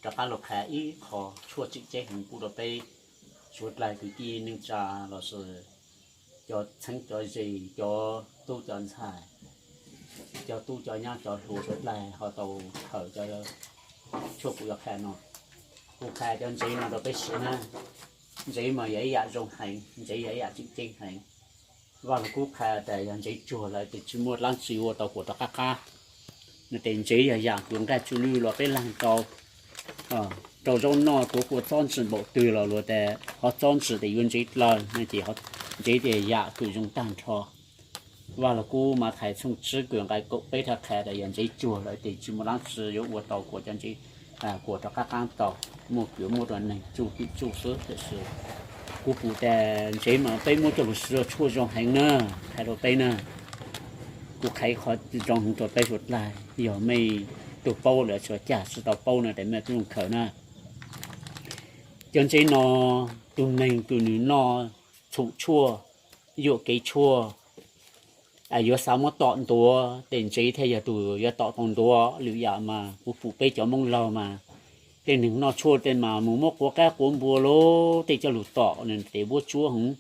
Rov qab los qha ib qho tshuaj tseem ceeb heev pub rau peb suav dlawg kwv tij neej tsa los sis cov txheeb cov ze, cov tub cov ntxhais, cov tub cov nyab cov hluas suav dlawg ho tau khaws cov tshuaj kuv yuav qha no. Kuv qha cov ntsev no rau peb siv na. Ntsev mas yog ib yam zoo heev, ntsev yog ib yam tseem ceeb heev. Vaj Lug Kub qha tas yog ntsev tsuag lawm ces tsis muaj dlaab tsi ua tau kuas rov qab qab. Nws tes ntsev yog yam kws nqaj tsuj lwj los peb leeg tau rau zaub noj, tuav kua txob ntsim npaum twg los luag tes ho txob ntsim tes yuav ntsev dlaws no ces ntsev tes yam kws zoo tag nrho. Vaj Lug Kub mas thaiv txhooj tsib kws nqai kaum peb rha qha tas yog ntsev tsuag lawm tes tsis muaj dlaab tsi yuav ua tau kuas cov ntsev kuas rov qab qab tau, muaj kws muab rau neeg tsuj twm tsuj xwb. Tiam sis kuv pum tas ntsev mas peb muab coj lug siv ua tshuaj zoo heev na, qha rau peb na. Kuv qha qhov zoo heev rau peb suav dlawg, yog mej tug paub lawm tsuas cag tsis tau paub no tes mej tub zoo khaws na. Cov ntsev no, tug neeg kws nws noj txhum tshuaj, yuam kev tshuaj, yuav xav muab tom ntuav tes ntsev thiaj yog tug yuav tom tau ntuav. Lwm yam mas kuv pum peb cov Moob laug mas tej neeg noj tshuaj tej mas mus muab quav qaib quav npua lug tej coj lug tom nws tes vuab tsuab heev,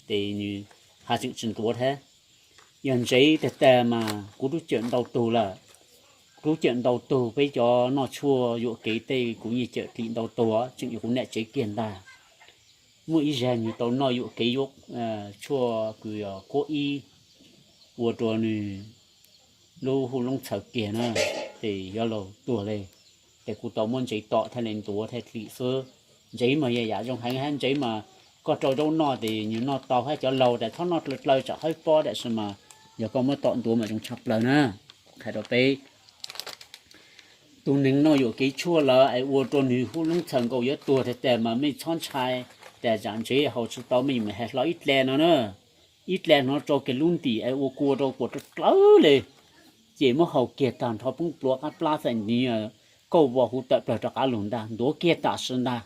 ces nws haj tseem tsis ntuav thiab. Yog ntsev tag tag mas kuv tub cawm ntau tug lawm, kuv tub cawm ntau tug peb cov noj tshuaj yuam kev tej kuv yeej cawm dlim ntau tug, tseem yog kuv nam tsev kiag ntag. Muaj ib zag nws tau noj yuam kev yuav tshuaj kws yog kuab ib ua rua nws lub hub loob txhaws kiag na, ces yuav luag tuag le. Ces kuv tau muab ntsev tom thiaj le ntuav thiaj dlim xwb. Ntsev mas yog yam zoo heev hab, ntsev mas koj rau zaub noj tes nws noj tau hab, cov laug tas txhob noj dlaws dlaws tsam hawb pob, tam sis mas yog koj muab tom ntuav mas zoo tshaj plaws na. Kuv qha rau peb, tug neeg noj yuam kev tshuaj lawm es ua rua nwg hub loob txhaws nkaus yuav tuag tag tag mas mej txhob ntshai tas zam ntsev haus tsis tau, mej yuav mus has hlo ib dle no na. Ib dle no rau kiag lub ntim es ua kua rau kuas dlawg dlawg le, ces muab haus kiag tag nrho poob plua qab plab txais ntiv, kauj vos huv tawm plawg rov qab lug ntag, ntuav kiag tam sim ntag.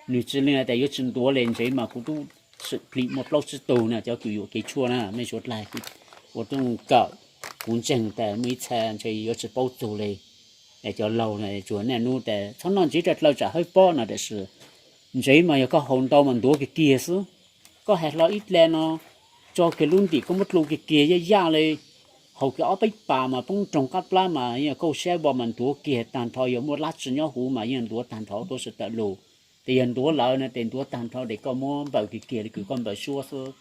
Nwg tsis le tas yuav tsis ntuav le, ntsev mas kuv tub swm dlim muaj plaub tsib tug na, cov kws yuam kev tshuaj na, mej suav dlawg ua tub kawm, kuv ntseeg tas muaj ib txha ntshe yuav tsis paub txug le. Cov laug tsuas niaj hnub tas txhob noj ntsev dlaws dlaws tsam hawb pob no, tam sis ntsev mas yog koj haus ntau mas ntuav kiag kiag xwb. Koj has hlo ib dle no, tso kiag lub ntim koj muab dlu kiag kiag yaj yaj le, haus kiag ob peb pas mas poob nroog qab plab mas yeej kauj sab vos mas ntuav kiag tag nrho, yog muaj dlaab tsi nyob huv mas yeej ntuav tag nrho tuab si tawm lug. Tes yog ntuav lawm no tes ntuav tag nrho tes koj muab npaws kiag kiag le kws koj npaws suab xwb,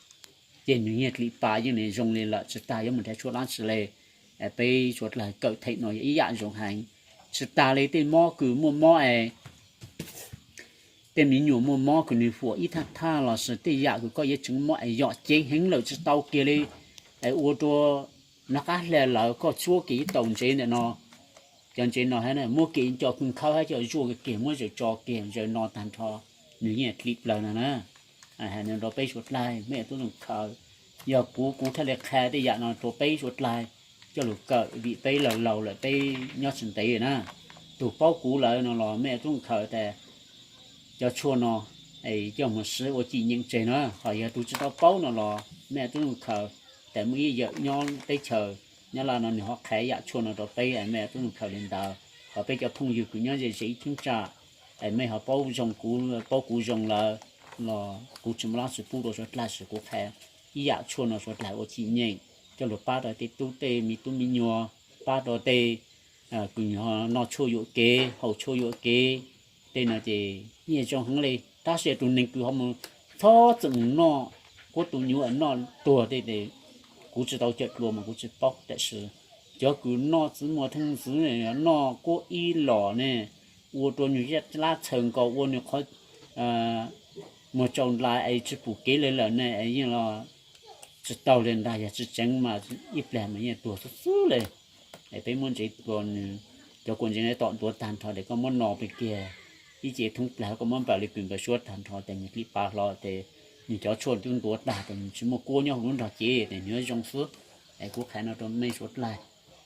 ces nwg yeej dlim pas yeej le zoo le lawm, tsis tas yuav mus nrhav tshuaj dlaab tsi le. Peb suav dlawg kawm theem no yog ib yam zoo heev. Tsis tas le tej mob kws muaj mob es tej me nyuam muaj mob kws nwg huam ib thaj thaj lossis tej yam kws koj yuav tseev mob es yom ceev heev lawm tsis tau kiag li, es ua rua nov qab hle lawm koj tsuab kiag ib taus ntsev ntawm no. Cov ntsev no hab muab kiag ib co kws khawb hab coj zuaj kiag muab zaws tso kiag zaws no tag nrho, nwg yeej dlim plaws no na. Has no rau peb suav dlawg mej tub zoo khaws. Yog kuv, kuv thiaj li qha tej yam no rau peb suav dlawg coj lug kawm vim peb laug laug lawm peb nyob tsis ntev na. Tug paub kuv lawm no los mej tub zoo khaws tas cov tshuaj no coj moog sib ua cim nyeem tseg na. Ho yog tug tsis tau paub no los mej tub zoo khaws tas muaj ib yawm nyob teb chaws Nyab Laj no nwg ho qha yam tshuaj no rau peb, mej tub zoo khaws le ntawd. Ho peb cov phooj ywg kws nyob ze ze ib cheeb tsam, mej ho paub zoo kuv, paub kuv zoo lawm los kuv tsis muaj dlaab tsi pub rau suav dlawg, sis kuv qha ib yam tshuaj no suav dlawg ua cim nyeem coj lug pab rau tej tub tej mi tub mi nyuam, pab rau tej kws noj tshuaj yuam kev haus tshuaj yuam kev tej no ces yeej zoo heev le. Tab sis tug neeg kws ho mus txhob txwm mus noj kuab tu nyuv noj tuag tej, kuv tsis tau cawm dlua mas kuv tsis paub, tam sis cov kws noj txiv muas theej ntxwv, noj kuab ib los ne, ua rua nwg yaj lab txhaws nkaus ua nwg qhov muag tsaus ntais es tsis pum kev le lawm ne, yeej los tsis taug le ntag, yog tsis tseev mas ib plag mas yeej tuag xwb xwb le. Es peb muab ntsev tua nwg, cov kua ntsev no tom ntuav tag nrho tes koj muab no pem kiag ib ce thoob plag, koj muab npaws le kws npaws suab tag nrho tes nwg dlim pav hlo tes nwg cov tshuaj tub ntuav tag tes nwg tsis muaj kuab nyob hauv lub nrog cev tes nwg yuav zoo xwb. Es kuv qha no rau mej suav dlawg,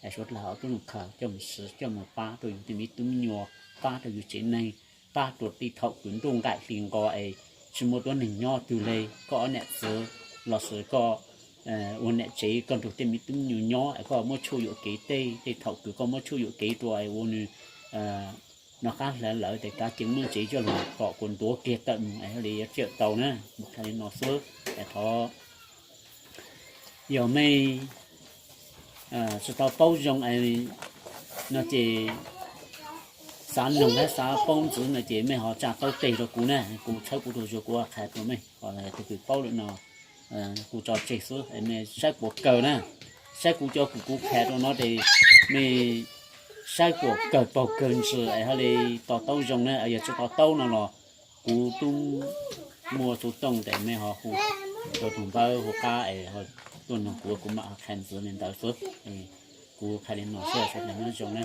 es suav dlawg ho tub zoo khaws coj mus siv coj mus pab rau yug tej me tub me nyuam, pab rau yug tsev neeg, pab rau tej thaum kws ntuj nqaim hli nqo es tsis muaj tuab neeg nyob twg le, koj ob nam txiv lossis koj ua nam tsev koj nrug tej me tub me nyuam nyob es koj muab tshuaj yuam kev tej, tej thaum kws koj muab tshuaj yuam kev rua es ua nwg nov qab hlawv lawm tes kav ceev muaj ntsis coj los kom kuv ntuav kiag tawm mus es thiaj li yuav tau na. Kuv qhia li no xwb es thov yog mej tsis tau paub zoo no ces xav noog thiab xav paub ntxiv no ces mej ho tsa taub teg rau kuv na, kuv tshawb kuv tus zuag kuv qhia rau mej. Ho tus kws paub lawm no kuv tso tseg xwb es mej saib puas kawg na, saib kuv cov kws kuv qhia rau no ces mej saib puas kawg paug kawg ntsis es thiaj li to taub zoo na. Yog tsis to taub no los kuv tub muaj xov tooj tes mej ho hu rau tus npawb hauv qab es tuaj noog kuv, kuv mam qhia ntxiv li ntawd xwb. Kuv qhia li no xwb, sawv daws nyob zoo na.